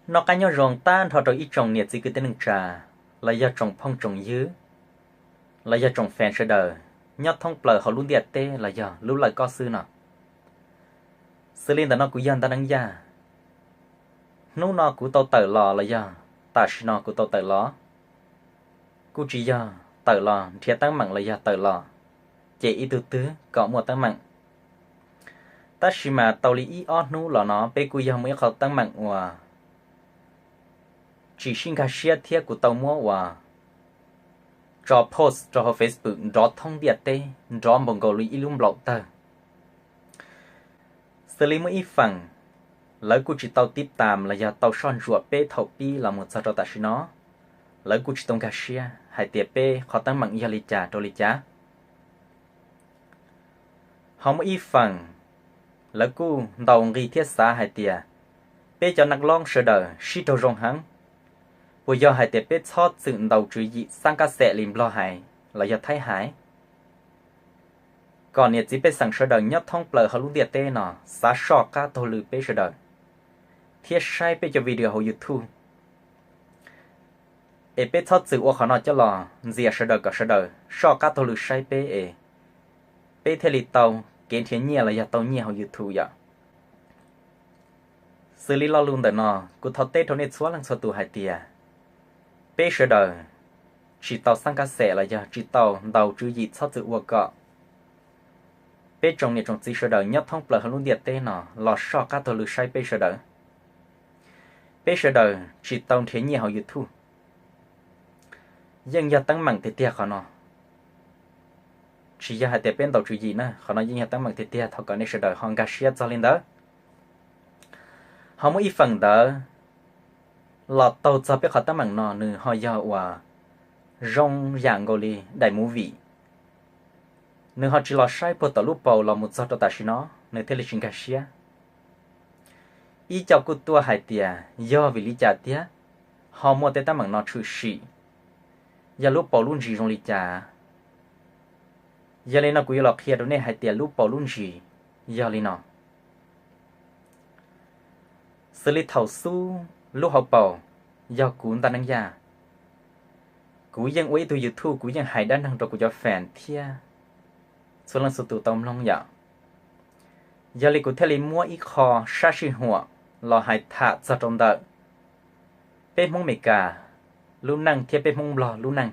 Noj qab nyob zoo tag nrho rau ib tsoom niam txiv kwv tij neej tsa, los yog tsoom phooj tsoom ywg, los yog tsoom fans sawv daws nyob thoob plaws hauv lub ntiaj teb los yog lub lawj kob xwb no. Xws li ntawm no kuv yog Ntaj Neeb Yaj. Hnub no kuv tau tawm los los yog tam sim no kuv tau tawm los, kuj tsis yog tawm los nrhiav teeb meem los yog tawm los cem ib tug twg kom muaj teeb meem. Tab sis mas tau li ib ob hnub los no peb kuj yog muaj ib qho teeb meem uas tsis sib nkag siab thiab kuv tau muab uas tso post rau hauv Facebook nrov thoob ntiaj teb, nrov npaum nkaus li ib lub nplaum tawg. Xws li muaj ib feem, lawv kuj tsis tau tib tam los yog tau soj ntsuam peb thaum pib los mus txog rau tam sim no, lawv kuj tsis tau nkag siab hais tias peb qhov teeb meem yog li cas rau li cas. Ho muaj ib feem, lawv kuj ntaus nqi thiab xav hais tias peb cov neeg loob sawv daws sib raug zoo heev, puas yog hais tias peb txhob txwm ntaus tswv yim xab kab xes li Nplog hais los yog Thaib hais, kom niam txiv pej xeem sawv daws nyob thoob plaws hauv lub ntiaj teb no xav soj qab taug lw peb sawv daws thiab saib peb cov video hauv YouTube. Es peb txhob txwm ua qhov no coj los ntxias sawv daws kom sawv daws soj qab taug lw saib peb es peb thiaj li tau kev nrhiav nyiaj los yog tau nyiaj hauv YouTube yom. Xws li lo lus ntawm no, kuv thov teb rau nej txhua leej txhua tus hais tias peb sawv daws tsis tau xab kab xes los yog tsis tau ntaus tswv yim txhob txwm ua kom peb tsoom niam tsoom txiv sawv daws nyob thoob plaws hauv lub ntiaj teb no los soj qab taug lw saib peb sawv daws. Peb sawv daws tsis tau nrhiav nyiaj hauv YouTube, yeej yog teeb meem tiag tiag qhov no. Tsis yog hais tias peb ntaus tswv yim na, qhov no yeej yog teeb meem tiag tiag, thov kom nej sawv daws ho nkag siab txog li ntawd. Ho muaj ib feem ntawd los taug txog peb qhov teeb meem no nws ho yog uas zoo yam nkaus li daim movie. Nws ho tsis los saib puag tom lub paus los mus txog rau tam sim no, nws thiaj li tsis nkag siab. Ib co kuj tuaj hais tias yog vim li cas tiag ho muaj tej teeb meem no tshwm sim, yog lub paus lub ntsis zoo li cas. Yog li no kuv yuav los qhia rau nej hais tias lub paus lub ntsis yog li no. Xws li thaum xub lub hauv paus yog kuv Ntaj Neeb Yaj, kuv yeej ua ib tug YouTube, kuv yeej hais dab neeg rau kuv cov fan thiab txhua leej txhua tus tau mloog yom. Yog li kuv thiaj li muab ib qho sab sij huam los hais tham txog rau ntawm peb Hmoob Meskas lub neej thiab peb Hmoob Nplog lub neej.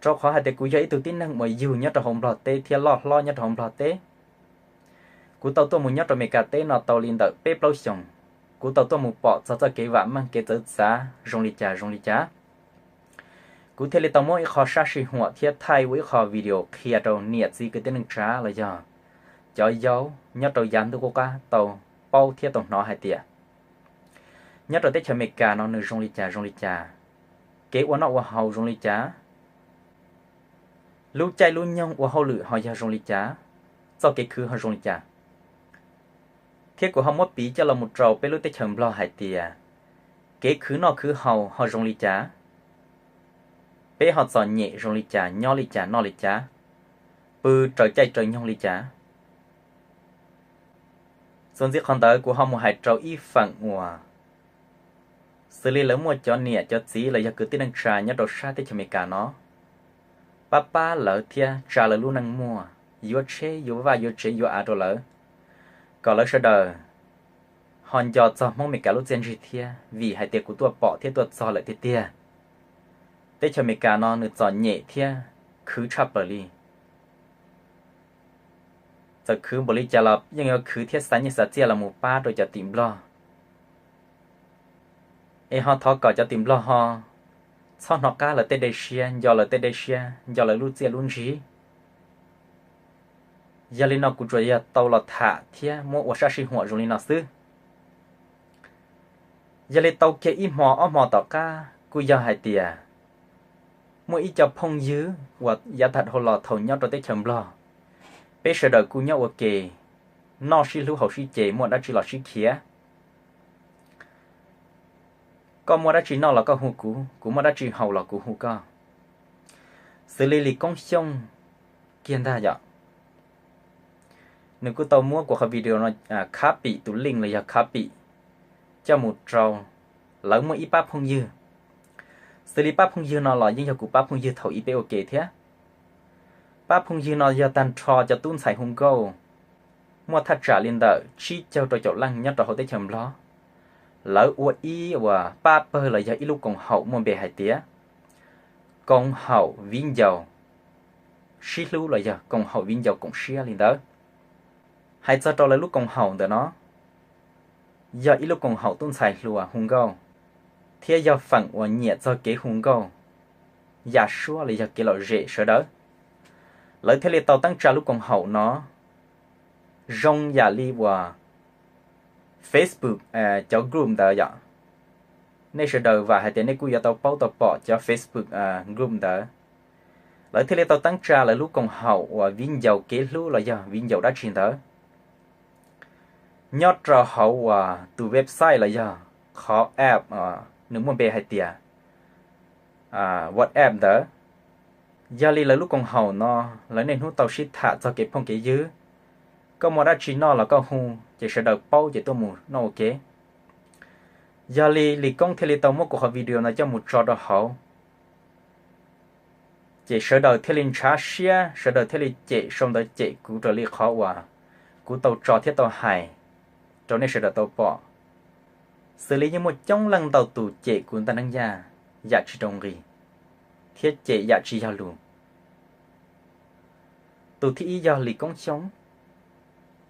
Rau qhov hais tias kuv yog ib tug tib neeg uas yug nyob rau hauv Nplog teb thiab loj hlob nyob rau hauv Nplog teb. Kuv tau tuaj mus nyob rau Meskas teb no tau li ntawm peb plaub xyoos. Kuv tau tuaj mus pom txog txoj kev vam meej kev txawv txav zoo li cas zoo li cas. Kuv thiaj li tau muab ib qho sab sij huam thiab thaij ua ib qho video qhia rau niam txiv kwv tij neej tsa los yog cov yau nyob rau yav ntuj qub qab tau paub thiab tau hnov hais tias nyob rau teb chaws Amelikas no nws zoo li cas zoo li cas, kev ua noj ua haus zoo li cas, lub caij lub nyoog ua hauj lwm ho yog zoo li cas, txoj kev khwv ho zoo li cas. Thiab kuv ho muab piv coj los mus rau peb lub teb chaws Nplog hais tias kev khwv noj khwv haus ho zoo li cas, peb ho txom nyem zoo li cas, nyob li cas noj li cas, pw raws caij raws nyoog li cas. Txuas ntxiv qhov ntawd kuv ho mus hais rau ib feem uas xws li lawv muaj cov niam cov txiv los yog kwv tij neej tsa nyob rau sab teb chaws Amelikas no, pab pab lawv thiab tsa lawv lub neej muaj, yuav tsheb yuav vaj yuav tsev yuav av rau lawv, kom lawv sawv daws ho nco txog Hmoob Amelikas lub txiaj ntsig thiab, vim hais tias kuv tuaj pom thiab tuaj txog lawm tiag tiag. Teb chaws Amelikas no nws txom nyem thiab khwv tshaj plaws li. Txawm khwv npaum li cas los yeej yuav khwv thiab xa nyiaj xa txiaj los mus pab rau cov tim Nplog. Es ho thov kom cov tim Nplog ho txhob hnov qab lawv tej dej siab, nco lawv tej dej siab, nco lawv lub txiaj lub ntsig. Yog li no kuv tsuas yog tau los tham thiab muab ua sab sij huam zoo li no xwb. Yog li tau kiag ib hmo ob hmo tom qab kuj yog hais tias muaj ib co phooj ywg uas yav tag dhau los thaum nyob rau teb chaws Nplog, peb sawv daws kuj nyob ua ke, noj sib hlub haus sib ce, muaj dab tsi los sib khiav. Koj muaj dab tsi noj los koj hu kuv, kuv muaj dab tsi haus los kuv hu koj. Xws li Lis Koob Xyooj kiag ntag yom, nws kuj tau muab kuv qhov video no copy tus link los yog copy, coj mus rau lawv muaj ib pab phooj ywg. Xws li pab phooj ywg no los yeej yog kuv pab phooj ywg thaum ub peb ua ke thiab. Pab phooj ywg no yog tag nrho cov tub ntxhais hu nkauj muaj thaj tsam li ntawm tsib caug rau caum leej nyob rau hauv teb chaws Nplog. Lawv ua ib uas pab pawg los yog ib lub koom haum muaj npe hais tias koom haum viv ncaus sib hlub los yog koom haum viv ncaus koom siab li ntawd. Hais txog rau lawv lub koom haum ntawm no, yog ib lub koom haum tub ntxhais hluas hu nkauj, thiab yog feem uas nyiam txog kev hu nkauj, yam suab los yog kev lom zem sawv daws. Lawv thiaj li tau teeb tsa lub koom haum no zoo yam li uas Facebook cov group ntawd yom. Nej sawv daws vam hais tias nej kuj yuav tau paub tau pom cov Facebook group ntawd. Lawv thiaj li tau teeb tsa lawv lub koom haum uas viv ncaus kev hlub los yog viv ncaus dab tsi ntawd nyob rau hauv uas tus website los yog qhov app nws muaj npe hais tias WhatsApp ntawd. Yog li lawv lub koom haum no, lawv niaj hnub tau sib tham txog kev phooj kev ywg. Koj muaj dab tsi noj los koj hu, ces sawv daws paub ces tuaj mus noj ua ke. Yog li Lis Koob thiaj li tau muab kuv qhov video no coj mus tso rau hauv, ces sawv daws thiaj li ntshav siab, sawv daws thiaj li cem sau ntawv cem kuv raws li qhov uas kuv tau tso thiab tau hais rau nej sawv daws tau pom. Xws li yeej muaj coob leej ntau tus cem kuv ntag neej yaj, yam tsis rau nqi, thiab cem yam tsis yog lus. Tus thib ib yog Lis Koob Xyooj,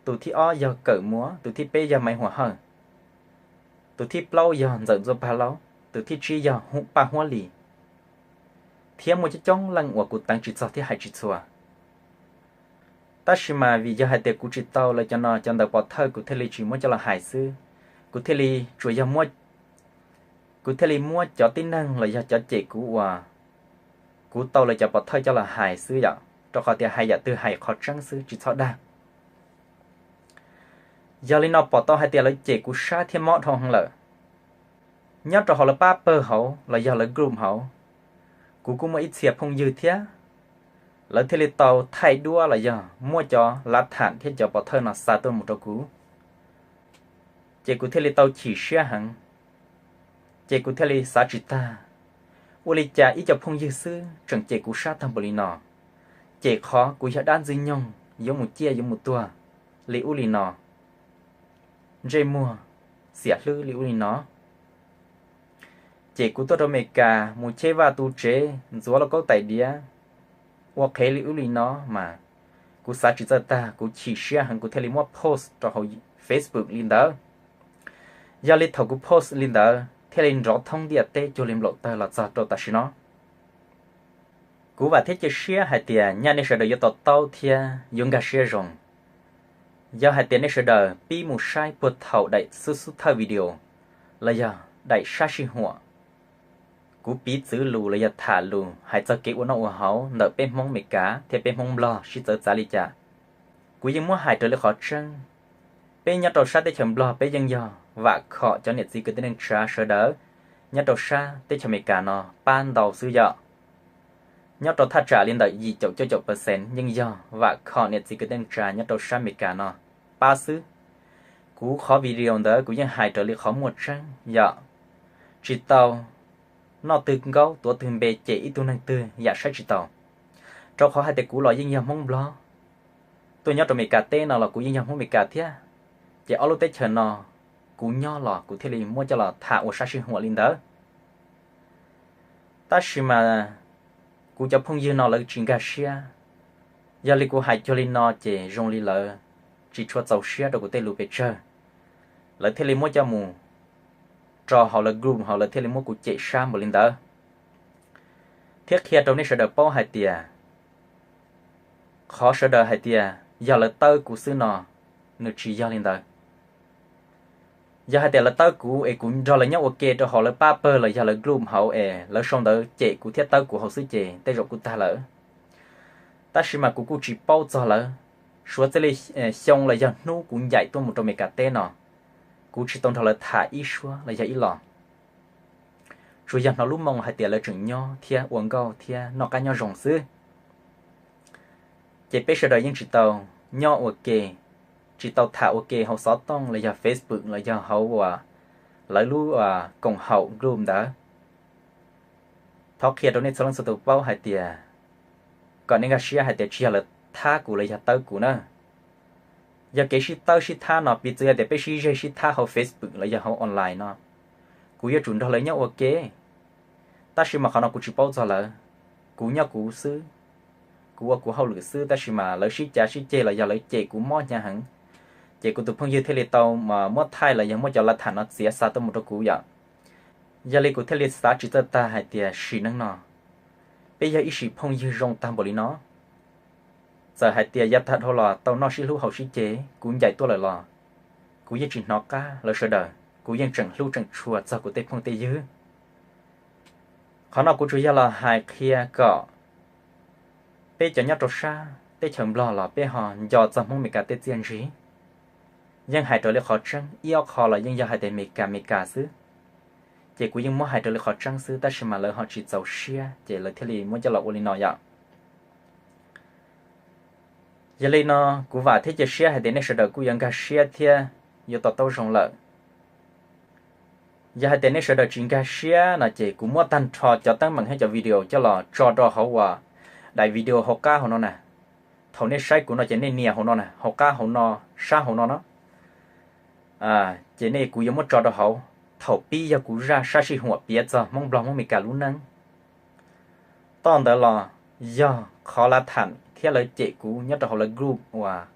tus thib ob yog Kawm Muas, tus thib peb yog Maiv Huas Hawj, tus thib plaub yog Ntxawm Ntxuaj Paj Laub, tus thib tsib yog Paj Huab Lis, thiab muaj coob coob leej uas kuv teev tsis txog thiab hais tsis txhua. Tab sis mas vim yog hais tias kuv tsis tau lawv cov no cov ntawv pov thawj kuv thiaj li tsis muab coj los hais xwb. Kuv thiaj li tsuas yog, kuv thiaj li muab cov tib neeg los yog cov cem kuv uas kuv tau lawv cov pov thawj coj los hais xwb yom, rau qhov tias hais yam twg hais qhov tseeb xwb tsis txhob dag. Yog li no pom tau hais tias lawv cem kuv sab thiab mob dhau heev lawm. Nyob rau hauv lawv pab pawg hauv los yog lawv group hauv, kuv kuj muaj ib txhia phooj ywg thiab, lawv thiaj li tau thaij duab los yog muab cov lav tham thiab cov pov thawj no xa tuaj mus rau kuv. Ces kuv thiaj li tau chim siab heev, ces kuv thiaj li xav tsis tag, ua li cas ib co phooj ywg xwb tseem cem kuv sab tag npaum li no, cem qhov kuv yog dab ntxwg nyoog yuav mus ciaj yuav mus tuag li ub li no, ntsej muag xiam hlwb li ub li no, cem kuv tuaj rau Amelikas mus cheb vaj tu tsev, ntxuav lauj kaub tais diav, ua qhev li ub li no mas kuv xav tsis txawj tag, kuv chim siab heev kuv thiaj li muab post rau hauv Facebook li ntawd. Yog li thaum kuv post li ntawd thiaj li nrov thoob ntiaj teb cuag li nplaum tawg los txog rau tam sim no. Kuv vam thiab cia siab hais tias nyaj nej sawv daws yuav to taub thiab yuav nkag siab zoo. Yog hais tias nej sawv daws pib mus saib puag thaum daim xub xub thawj video los yog daim sab sij huam kuv piv txwv lus los yog tham lus hais txog kev ua noj ua haus ntawm peb Hmoob Amelikas thiab peb Hmoob Nplog sib txawv txav li cas, kuv yeej muab hais raws li qhov tseeb. Peb nyob rau sab teb chaws Nplog peb yeej yog vam khom cov niam txiv kwv tij neej tsa sawv daws nyob rau sab teb chaws Amelikas no pab ntau xwb yom. Nyob rau thaj tsam li ntawm yim caum cuaj caum percent yeej yog vam khom niam txiv kwv tij neej tsa nyob rau sab Amelikas no pab xwb. Kuv qhov video ntawd kuv yeej hais raws li qhov muaj tseeb yom, tsis tau noj twg nkaub tuav twg npe cem ib tug neeg twg yam saib tsis taus. Rau qhov hais tias kuv los yeej yog Hmoob Nplog, tuaj nyob rau Amelikas teb no los kuv yeej yog Hmoob Amelikas thiab, ces ob lub teb chaws no kuv nyob los kuv thiaj li muab coj los tham ua sab sij huam li ntawd. Tab sis mas kuv cov phooj ywg no lawv tsis nkag siab, yog li kuv hais cuag li no ces zoo li lawv tsis tshua txaus siab rau kuv tej lus pes tsawg, lawv thiaj li muab coj mus rau hauv lawv group hauv, lawv thiaj li muab kuv cem sab npaum li ntawd. Thiab qhia rau nej sawv daws paub hais tias qhov sawv daws hais tias yog lawv tawb kuv xwb no, nws tsis yog li ntawd. Yog hais tias lawv tawb kuv es kuv nrog lawv nyob ua ke rau hauv lawv pab pawg los yog lawv group hauv es lawv sau ntawv cem kuv thiab tawb kuv hauv xwb ces tej zaum kuv tag lawm. Tab sis mas kuv kuj tsis paub txog lawv, suav txij li xyoo los yog hnub kuv ncaim tuaj mus rau Amelikas teb no, kuv tsis tau nrog lawv tham ib suab los yog ib los. Tsuas yog hnov lub moo hais tias lawv tseem nyob thiab ua nkauj thiab noj qab nyob zoo xwb. Ces peb sawv daws yeej tsis tau nyob ua ke, tsis tau tham ua ke hauv xov tooj los yog Facebook los yog hauv uas lawv lub koom haum group ntawd. Thov qhia rau nej txhua leej txhua tus paub hais tias kom nej nkag siab hais tias tsis yog lawv thab kuv los yog tawb kuv na. Yog kev sib tawb sib thab no piv txwv hais tias peb sib zeg sib thab hauv Facebook los yog hauv online no, kuv yuav tsum nrog lawv nyob ua ke. Tab sis mas qhov no kuv tsis paub txog lawv, kuv nyob kuv xwb, kuv ua kuv hauj lwm xwb, tab sis mas lawv sib cav sib ceg los yog lawv cem kuv mob hnyav heev, ces kuv tus phooj ywg thiaj li tau muab thaij los yog muab cov lav tham no txiav xa tuaj mus rau kuv yom. Yog li kuv thiaj li xav tsis txawj tag hais tias sim neej no peb yog ib sim phooj ywg zoo tag npaum li no, txawm hais tias yav tag dhau los tau noj sib hlub haus sib ce, kuv ncaim tuaj lawm los kuv yeej tsis hnov qab lawv sawv daws, kuv yeej tseem hlub tseem tshua txog kuv tej phooj tej ywg. Qhov no kuv tsuas yog los hais qhia kom peb cov nyob rau sab teb chaws Nplog los peb ho nco txog Hmoob Meskas tej txiaj ntsig. Yeej hais raws li qhov tseeb, ib ob qho los yeej yog hais tias Meskas Meskas xwb, ces kuv yeej muab hais raws li qhov tseeb xwb, tab sis mas lawv ho tsis txaus siab ces lawv thiaj li muab coj los ua li no yom. Yog li no, kuv vam thiab cia siab hais tias nej sawv daws kuj yuav nkag siab thiab yuav to taub zoo lawm. Yog hais tias nej sawv daws tsis nkag siab no ces kuv muab tag nrho cov teeb meem thiab cov video coj los tso rau hauv uas daim video hauv qab hauv no na. Thaum nej saib kuv no ces nej nias hauv no na, hauv qab hauv no, sab hauv no no, ces nej, kuv yuav muab tso rau hauv. Thaum pib yog kuv zaj sab sij huam piav txog Hmoob Nplog Hmoob Meskas lub neej. Toj ntawd los yog qhov lav tham thiab lawv cem kuv nyob rau hauv lawv group uas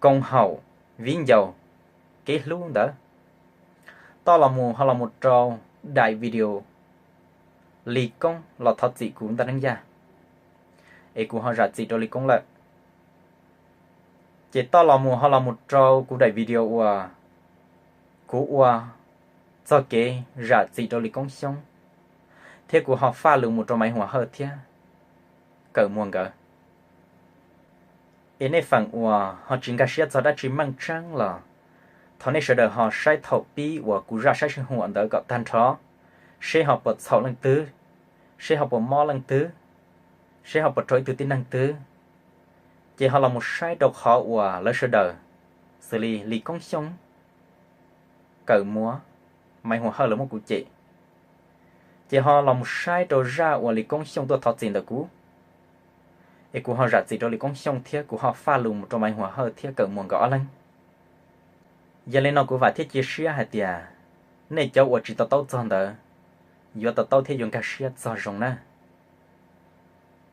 koom haum viv ncaus kev hlub ntawd. Toj los mus ho los mus rau daim video Lis Koob los thov txim kuv Ntaj Neeb Yaj, es kuv ho zam txim rau Lis Koob lawm. Ces toj los mus ho los mus rau kuv daim video uas kuv ua txog kev zam txim rau Lis Koob Xyooj, thiab kuv ho faj lus mus rau Maiv Huas Hawj thiab Kawm Muas nkawd. Es nej feem uas ho tsis nkag siab txog dab tsi meej tseeb los thov nej sawv daws ho saib thaum pib uas kuv zaj sab sij huam ntawd kom tag nrho, seb ho puas txhaum leej twg, seb ho puas mob leej twg, seb ho puas raug ib tug tib neeg twg. Ces ho los mus saib rau qhov uas lawv sawv daws, xws li Lis Koob Xyooj, Kawm Muas, Maiv Huas Hawj lawv muab kuv cem. Ces ho los mus saib rau zaj uas Lis Koob Xyooj tuaj thov txim ntawm kuv, es kuv ho zam txim rau Lis Koob Xyooj thiab kuv ho faj lus mus rau Maiv Huas Hawj thiab Kawm Muas nkawd ob leeg. Yog li no kuv vam thiab cia siab hais tias nej cov uas tsis to taub txog ntawd yuav to taub thiab yuav nkag siab txog zoo na.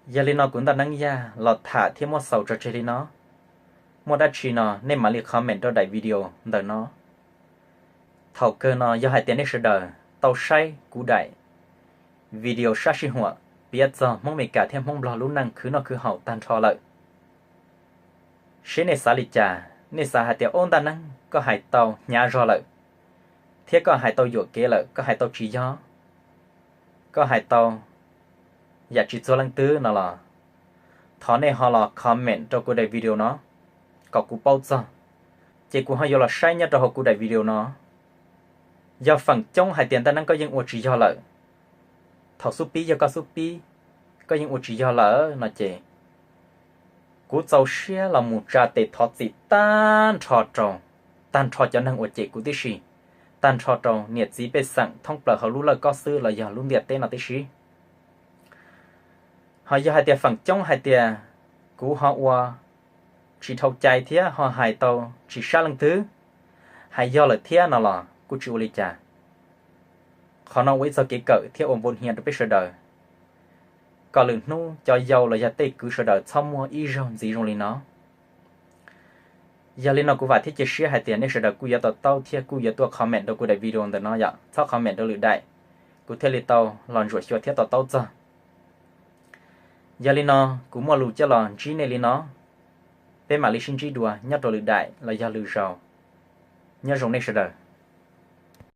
Yog li no kuv Ntaj Neeb Yaj los tham thiab muab xaus tso tseg li no. Muaj dab tsi no nej mam li comment rau daim video ntawm no. Thaum kawg no yog hais tias nej sawv daws tau saib kuv daim video sab sij huam piav txog Hmoob Meskas thiab Hmoob Nplog lub neej khwv noj khwv haus tag nrho lawm, seb nej xav li cas, nej xav hais tias ub Ntaj Neeb koj hais tau hnyav zog lawm, thiab koj hais tau yuam kev lawm, koj hais tau tsis yog, koj hais tau yam tsis txuag leej twg no los thov nej ho los comment rau kuv daim video no kom kuv paub txog, ces kuv ho yuav los saib nyob rau hauv kuv daim video no. Yog feem coob hais tias Ntaj Neeb koj yeej ua tsis yog lawm, thaum xub pib yog koj xub pib, koj yeej ua tsis yog lawm no ces kuv txaus siab los mus tsa tes thov txim tag nrho rau, tag nrho cov neeg uas cem kuv tib si, tag nrho rau niam txiv pej xeem thoob plaws hauv lub lawj kob xwb los yog lub ntiaj teb no tib si. Ho yog hais tias feem coob hais tias kuv ho ua tsis dhau cai thiab ho hais tau tsis sab leej twg, hais yog lawm thiab no los kuj tsis ua li cas. Qhov no ua ib txog kev kawm thiab ua npau hias rau peb sawv daws, kom lwm hnub cov yau los yog tej kwv sawv daws txhob muaj ib zaug ntxiv zoo li no. Yog li no kuv vam thiab cia siab hais tias nej sawv daws kuj yuav to taub thiab kuj yuav tuaj comment rau kuv daim video ntawm no yom, txhob comment rau lwm daim, kuv thiaj li tau los ntsuam xyuas thiab to taub txog. Yog li no kuv muaj lus coj los ntsib nej li no, peb mam li sib ntsib dua nyob rau lwm daim los yog lwm zaus. Nyob zoo nej sawv daws.